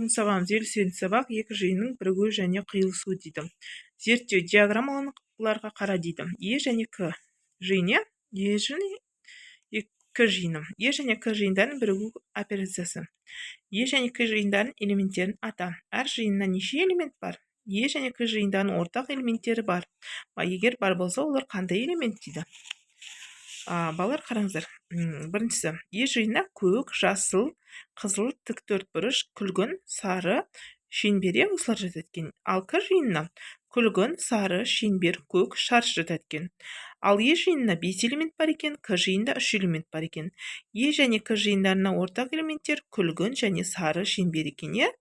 Бүгін сабағымыз 58-сабақ, екі жиынның бірігуі және қиылысуы дейді. Зерттеу диаграммаларға қара дейді. Е және К жиын, иә? Е және К жиыны. Е және К жиындарының бірігу операциясы. Е және К жиындарының элементтерін ата. Әр жиынына неше элемент бар? Е және К жиындарының ортақ элементтері бар. Егер бар болса, олар қандай элемент дейді? Балалар, қараңыздар. Біріншісі, Е жиынына көк, жасыл, қызыл, тік төртбұрыш, күлгін, сары, шеңбер, осылар жатады екен. Ал К жиынына күлгін, сары, шеңбер, көк, шаршы жатады екен. Ал Е жиынына 5 элемент бар екен, К жиынында 3 элемент бар екен. Е және К жиындарына ортақ элементтер күлгін және сары шеңбер екен, иә?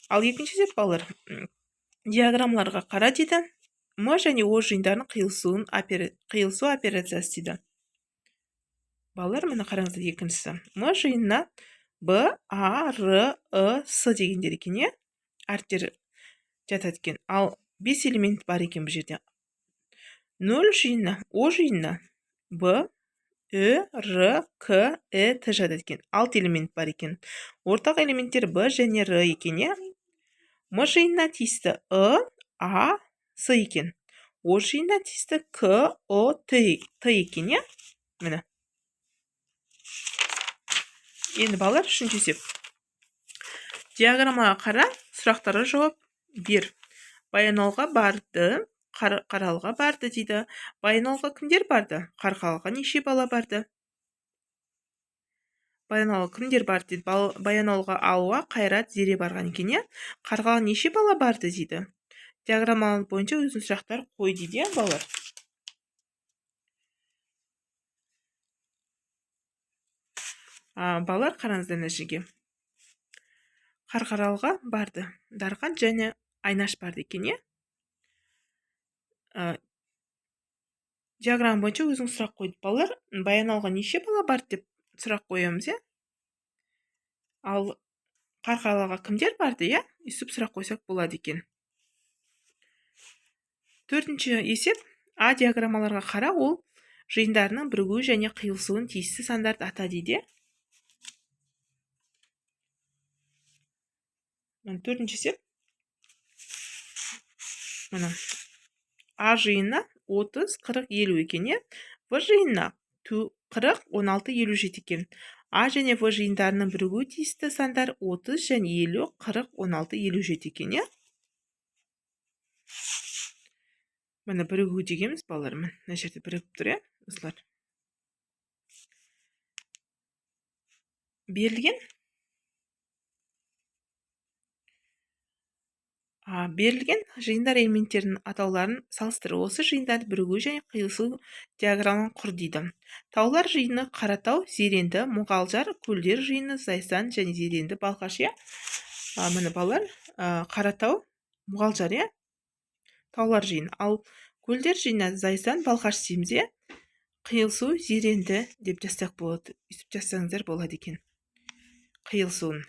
Ал екінші есеп, балалар, диаграммаларға қара дейді. М және О жиындарының қиылысу операциясы дейді. Балалар, міне қараңыздар, екіншісі. М жиынына Б, А, Р, И, С дегендер екен, иә? Әріптер жатады екен. Ал 5 элемент бар екен бұл жерде. 0 жиынына, О жиынына Б, Ү, Р, К, Э, Т жатады екен. 6 элемент бар екен. Ортақ элементтер Б және Р екен, иә? М жиынына тиісті И, А, С екен. О жиынына тиісті К, О, Т, Т екен, иә? Міне. Енді балалар, үшінші есеп. Диаграммаға қара, сұрақтарға жауап бер. Баянауылға барды, Қарқаралыға барды дейді. Баянауылға кімдер барды? Қарқаралыға неше бала барды? Баянауылға кімдер барды дейді. Баянауылға Алуа, Қайрат, Зере барған екен, иә? Қарқаралыға неше бала барды дейді. Диаграмма бойынша өзің сұрақтар қой дейді, иә, балалар? Балалар, қараңыздар мына жерге. Қарқаралыға барды. Дархан және Айнаш барды екен, иә? Диаграмма бойынша өзің сұрақ қойды. Балалар, Баянауылға неше бала барды деп сұрақ қоямыз, иә? Ал Қарқаралыға кімдер барды, иә? Өйстіп сұрақ қойсақ болады екен. Төртінші есеп. А диаграммаларға қара, ол жиындарының бірігуі және қиылысуын тиісті сандарды ата дейді. Міне, төртінші есеп. Міне, А жиынына 30, 40, 50 екен, иә? В жиынына 40, 16, 57 екен. А және В жиындарының бірігуі тиісті сандар 30 және 50, 40, 16, 57 екен, иә? Міне, бірігу дегеніміз, балалар, міне, мына жерде бірігіп тұр, иә, осылар. Берілген. Берілген жиындар элементтерінің атауларын салыстыр. Осы жиындарды бірігу және қиылысу диаграммасын құр дейді. Таулар жиыны Қаратау, Зеренді, Мұғалжар, көлдер жиыны Зайсан және Зеренді, Балқаш, иә? Міне, балалар, Қаратау, Мұғалжар, иә? Таулар жиыны. Ал көлдер жиыны Зайсан, Балқаш дейміз, иә? Қиылысу Зеренді деп жазсақ болады. Өйстіп жазсаңыздар болады екен. Қиылысуын.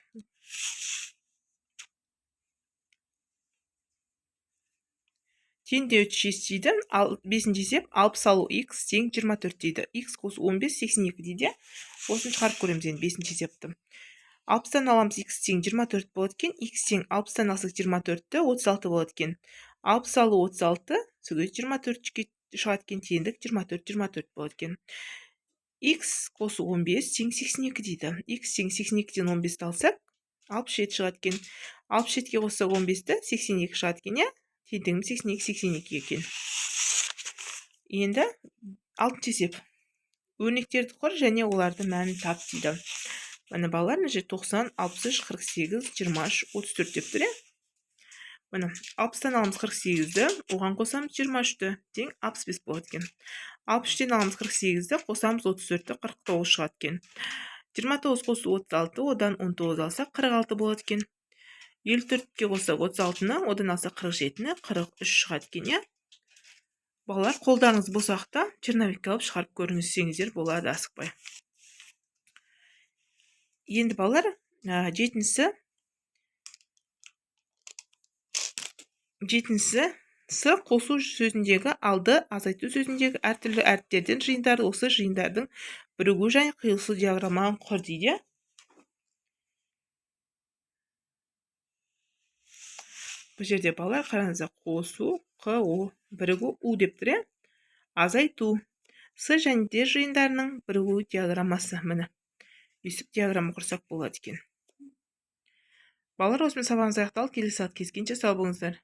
Теңдеу шеш дейді. Ал бесінші есеп, алпыс алу х тең 24 дейді. Х қосу 15 82 дейді. Осыны шығарып көреміз енді бесінші есепті. Алпыстан аламыз, х тең 24 болады екен. Х тең алпыстан алсақ 24-ті 36 болады екен. Алпыс алу 36, сол кезде 24-ке шығады екен, теңдік 24, 24 болады екен. Х қосу 15 тең 82 дейді. Х тең 82-ден 15-ті алсақ, 67 шығады екен. 67-ге қоссақ 15-ті, 82 шығады екен, иә? Теңдігіміз 82, 82 екен. Енді алтыншы есеп. Өрнектерді құр және олардың мәнін тап дейді. Міне, балалар, мына жерде 90, 63, 48, 23, 34 деп тұр, иә? Міне, алпыстан аламыз 48-ді, оған қосамыз 23-ті, тең 65 болады екен. 63-тен аламыз 48-ді, қосамыз 34-ті, 49 шығады екен. 29 қосу 36, одан 19 алсақ 46 болады екен. 54-ке қоссақ 36-ны, одан алсақ 47-ні, 43 шығады екен, иә? Балалар, қолдарыңыз бос уақытта черновикке алып шығарып көріңізсеңіздер болады, асықпай. Енді балалар, жетіншісі с қосу сөзіндегі алды азайту сөзіндегі әртүрлі әріптерден жиындарды осы жиындардың бірігу және қиылысу диаграммасын құр дейді. Бұл жерде, балалар, қараңыздар: қосу қ, о, бірігу у деп тұр, иә. Азайту. С және Д жиындарының бірігу диаграммасы. Міне, өйстіп диаграмма құрсақ болады екен. Балалар, осымен сабағымыз аяқталды. Келесі сағат кездескенше, сау болыңыздар.